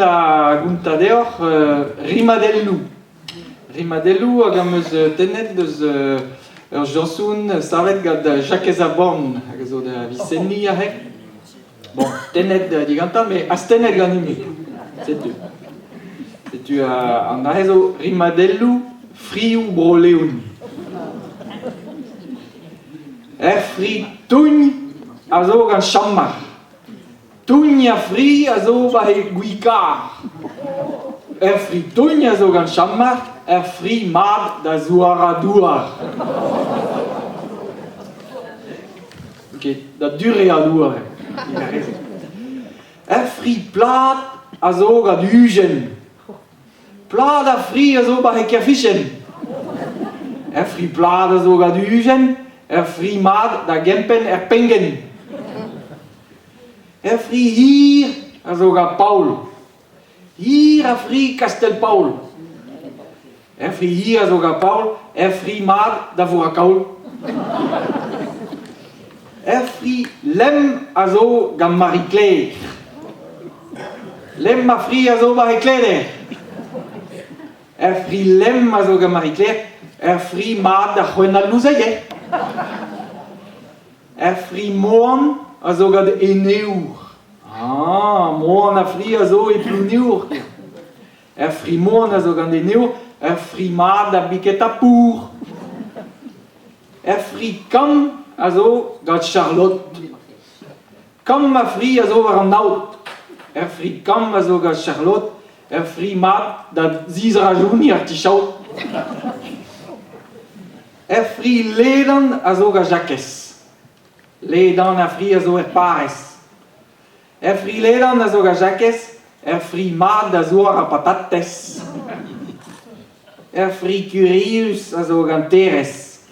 Da gontañ deoc'h rimadelloù. Rimadelloù hag am eus tennet eus ur jañson savet gant Jakez Aborn hag a zo da Visenni aze. Bon, tennet digantañ met astennet ganin-me. Setu. Setu an aze zo rimadelloù frioù Bro-Leon. Er fri tougn a zo gant Chammar. Tougn ha fri a zo war he gwikar. Ur fri tougn a zo gant Chammar, ur fri mat da zouarañ douar. Ket da dureañ douar eo. Ur fri plat a zo gant Ujen. Plat ha fri a zo 'ba he kerfichenn. Ur fri plat a zo gant Ujen, ur fri mat da gempenn er pengenn. Ur fri hir a zo gant Paol. Hir a fri Kastell-Paol. Ur fri hir a zo gant Paol, ur fri mat da vourakaol. Ur fri lemm a zo gant Marie-Claire. Lemm ma fri a zo war he kleder. Ur fri lemm a zo gant Marie-Claire, ur fri mat da c'hwennal louzeier. Ur fri moan a zo gant Eneour. Ah, moan a fri a zo e Plouneour. Ur fri moan a zo gant Eneour, ur fri mat da biketa pour. Ur fri kamm a zo gant Charlotte. Kamm ma fri a zo war an aod. Ur fri kamm a zo gant Charlotte, ur fri mat da zizrajouniñ ar ti-chaod. Ur fri ledan a zo gant Jakez. Ledan a fri a zo er parrez. Ur fri ledan a zo gant Jakez, ur fri mat da zouarañ patatez. Ur fri kurius a zo gant Terez.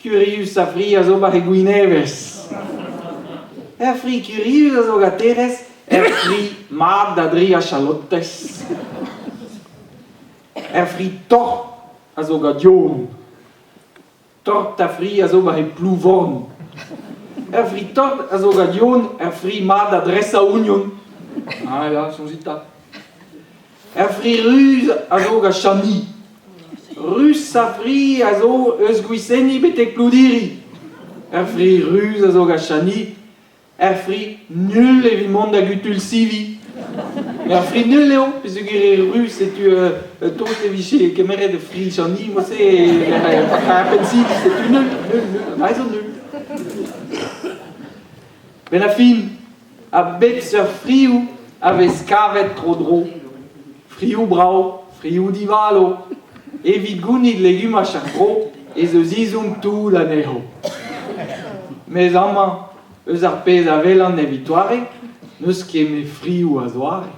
Kurius a fri a zo war he gwinevez. Ur fri kurius a zo gant Terez, ur fri mat da dri chalotez. Ur fri tort a zo gant Yon. Tort ha fri a zo war he plouvorn. Ur fri tort a zo gant Yon, ur fri mat da dresañ ognon. Ah ya, soñjit 'ta. Ur fri ruz a zo gant Chani. Ruz ha fri a zo eus Gwiseni betek Ploudiri. Ur fri ruz a zo gant Chani. Ur fri null evit mont da gutul sivi. Ur fri null eo, peogwir eo ruz, setu tost e vije kemeret fri Chani mod-se ar penn sivi, setu null, null, null, an zo null. Benn ar fin, a bep seurt frioù a vez kavet tro-dro. Frioù brav, frioù divalo. Evit gounit legumaj ar vro ez eus ezhomm tout anezho. Mes amañ, eus ar pezh a welan evit doare, n'eus ket met frioù a-zoare.